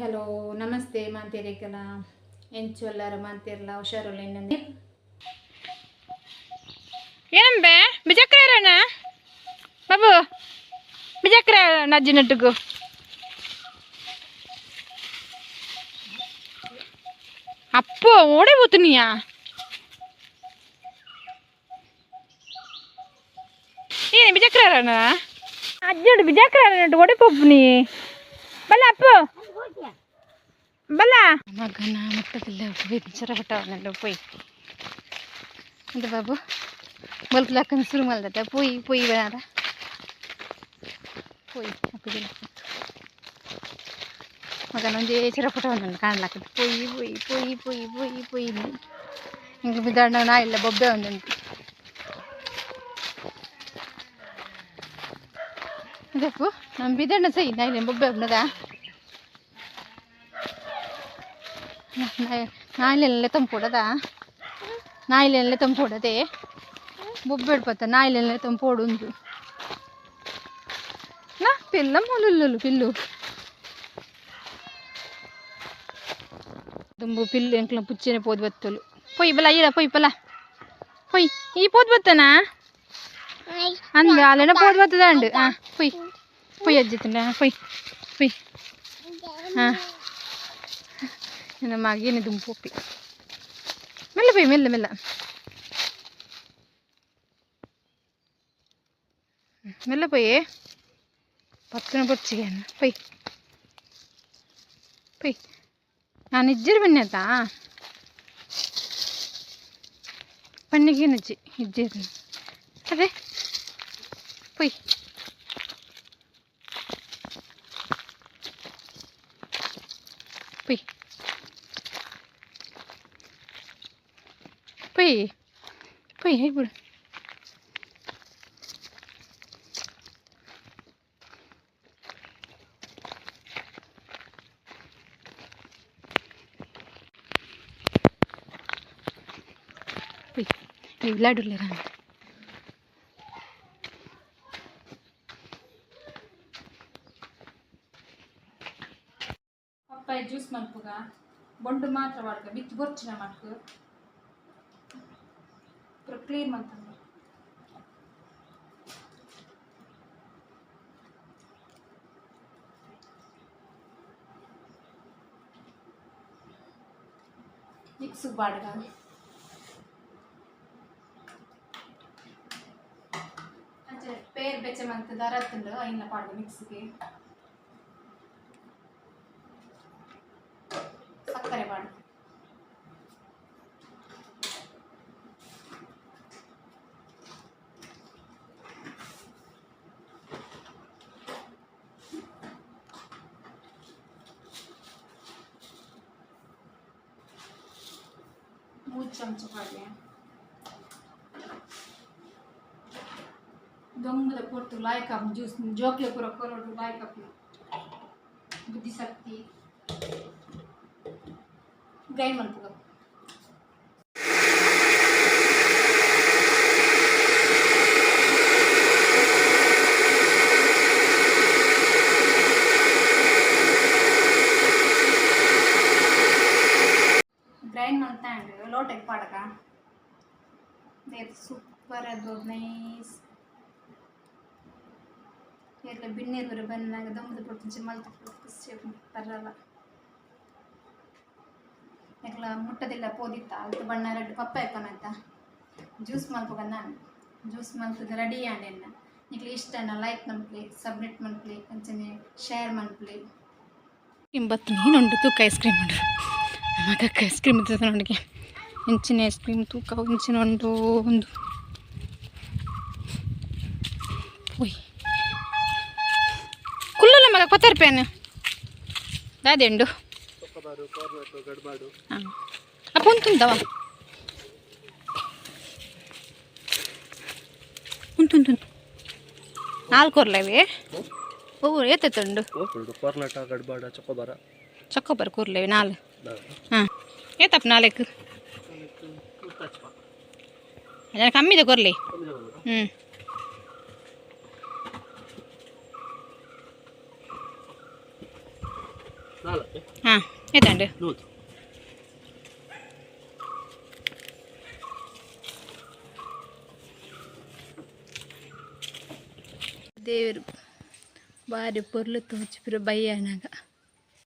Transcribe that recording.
Hello namaste ಮಾಂತೇರಿಕಲ ಎಂಚೊಲ್ಲಾರ ಮಾಂತೇರ್ಲ ಹುಷಾರುಲ್ಲ ಇನ್ನೊಂದು ಏನಂಬೆ ಬಿಜಕ್ರಣ್ಣ ಬಾಬು ಬಿಜಕ್ರ ನಜ್ಜಿನಟ್ಟುಗು ಅಪ್ಪು ಓಡೆ పోతున్నాయా ಏನು ಬಿಜಕ್ರಣ್ಣ ಅಜ್ಜೋಡು ಬಿಜಕ್ರ ಓಡೆ ಪೋಪುನಿ ಬಲ್ಲ ಅಪ್ಪು ಬಲ್ಲ ಮಗನ ಮುಟ್ಟದಿಲ್ಲ ಚರಪಟ್ಟ ಪೋಯ್ ಅಂತ ಬಾಬು ಬಲ್ಕ್ ಶುರು ಮಲ್ದಟ ಪೋಯಿ ಪೋಯಿ ಬೇಡ ಪೋಯಿ ಅಪ್ಪುದಿಲ್ಲ ಮಗನ ಒಂಜೇ ಚಿರಪಟ ಒಂದುಂಡು ಕಾಣ್ಲಾಕದ ಪೊಯ್ ಪೊಯ್ ಪೊಯ್ ಪೊಯ್ ಪೊಯ್ ಪೊಯ್ ಇಂಕ್ ಬಿದಾಂಡ ನಾಯಿಲ್ಲ ಬೊಬ್ಬೆ ಒಂದುಂಟು ಅದಪ್ಪು ನಮ್ಮ ಬಿದಣ್ಣ ಸೈ ನಾಯಿಲೆ ಬೊಬ್ಬೆ ಉನ್ನದ ನಾಯಿಲೆಲ್ಲ ತಂಪೊಡದ ನಾಯಿಲೆಲ್ಲ ತಂಪೊಡದೆ ಬೊಬ್ಬೆ ಪತ್ತ ನಾಯಿಲೆಲ್ಲ ತಂಪೋಡು ಉಂದು ನಾ ಪಿಲ್ಲ ಮುಲುಲ್ಲು ಪಿಲ್ಲು ದುಂಬು ಪಿಲ್ಲು ಎಂಕ್ಲ ಪುಚ್ಚೆನೆ ಪೋದು ಬತ್ತಲು ಪೊಯ್ ಬಲ ಈರ ಪೊಯ್ ಬಲ ಪೊಯ್ ಈ ಪೋದು ಬತ್ತನಾ ಅಂದ ಅಲ್ಲೇನ ಪೋದು ಬತ್ತದ ಉಂಡು ಹಾಂ ಪೊಯ್ ಪೊಯ್ ಅಜ್ಜಿತ್ತುಂಡ ಪೊಯ್ ಪೊಯ್ ಹಾಂ ನನ್ನ ಮಗೇನೆ ದುಂಬು ಪೋಪಿ ಮೆಲ್ಲ ಪೊಯ್ ಮೆಲ್ಲ ಮೆಲ್ಲ ಮೆಲ್ಲ ಪೊಯ್ ಪತ್ತನ ಬೊರ್ಚಿಗೆ ಪೊಯ್ ಪೊಯ್ ನಾನು ಇಜ್ಜಿರ್ ಬನ್ನಿ ಆತಾ ಪನ್ನಿಗೇನಜ್ಜಿ ಇಜ್ಜಿರ್ ಅದೇ ಪೊಯ್ ಪೊಯ್ ಪೊಯ್ ಪೊಯ್ ಬಿಡು ಪೊಯ್ ಈ ವಿಲಾಡುಲ್ಲೇರ ಪಪ್ಪಾಯ ಜ್ಯೂಸ್ ಮಲ್ಪುಗ ಬೊಂಡು ಮಾತ್ರ ವಾಡ್ಕ ಬಿತ್ತು ಬೊರ್ಚಿನ ಮಲ್ಕು ಪೂರ ಕ್ಲೀನ್ ಮಲ್ತಂದು ಮಿಕ್ಸ್ ಬಾಡ್ಗ ಅಂಚೆ ಪೇರ್ ಬೆಚ್ಚ ಮಂತ್ ದರತ್ತುಂಡು ಐನ್ಲ ಪಾಡ್ಗ ಮಿಕ್ಸ್ಗೆ ಸಕ್ಕರೆ ಪಾಡು ಮೂರು ಚಮಚ ಪಾಡ್ಲೆ ದೊಂಬುದ ಪೊರ್ತು ಲಾಯ್ಕ್ ಆಪುಂಡು ಜ್ಯೂಸ್ ಜೋಕ್ಲೆ ಪೂರ ಕೊರೊಡು ಲಾಯ್ಕ್ ಆಪುಂಡು ಬುದ್ಧಿಶಕ್ತಿ ಗ್ರೈಂಡ್ ಮಲ್ಪುಗ ಗ್ರೈಂಡ್ ಮಲ್ತಾಂಡ್ ಲೋಟೆಗ್ ಪಾಡಕ ಸೂಪರ್ ಅದು ನೈಸ್ ಏರ್ಲ ಬಿನ್ನೇರು ಬರ ಬನ್ನಾಗ ದೊಂಬುದ ಪೊರ್ತುಂಚಿ ಮಲ್ತ್ ಖುಷಿ ಪರಲ್ಲ ಯಾಕಲ ಮುಟ್ಟದೆಲ್ಲ ಪೋದಿತ್ತ ಅಲ್ತ ಬಣ್ಣ ರೆಡ್ ಪಪ್ಪಾಯ ಕೊನತ್ತ ಜ್ಯೂಸ್ ಮಲ್ಪುಗ ನಾನು ಜ್ಯೂಸ್ ಮಲ್ತದ ರೆಡಿ ಆಂಡ್ ನಿಕ್ಲೆ ಇಷ್ಟನ ಲೈಕ್ ಮನ್ಪ್ಲೆ ಸಬ್ಮಿಟ್ ಮನ್ಪ್ಲೆ ಅಂಚನೆ ಶೇರ್ ಮನ್ಪ್ಲೆ ಬತ್ತು ನೀನುಂಡು ತೂಕ ಐಸ್ ಕ್ರೀಮ್ ಉಂಡು ಮಗಕ್ಕೆ ಐಸ್ ಕ್ರೀಮ್ ನೋಡಿಗೆ ಇಂಚಿನ ಐಸ್ ಕ್ರೀಮ್ ತೂಕ ಇಂಚಿನ ಉಂಡು ಒಂದು ಪೋಯ್ ಕುಲ್ಲಲ್ಲ ಮಗ ಕೊತ್ತರ್ಪೇನು ದಾದೆ ಉಂಡು ಹಾಂ ಅಪ್ಪ ಉಂಟುಂಟವ ಉಂಟುಂಟು ನಾಲ್ಕು ಕೊರ್ಲವೆ ಓ ಏತೈತೆ ಉಂಡು ಕಾರ್ನಾಟ ಗಡ್ಬಾಡ ಚೊಕೊಬಾರ ಚೊಕೊಬಾರ ಕೂರ್ಲೇವೆ ನಾಲ್ ಹಾಂ ಏತಪ್ಪ ನಾಲ್ಕು ಕಮ್ಮಿದೆ ಕೊರ್ಲಿ ಹ್ಞೂ ನಾಲ್ಕು. ಹಾಂ, ಏತಂಡು? 100. ದೇವರು ಬಾರಿ ಪೊರ್ಲು ತೋಚಿಪಿರು ಬಯ್ಯನಾಗ.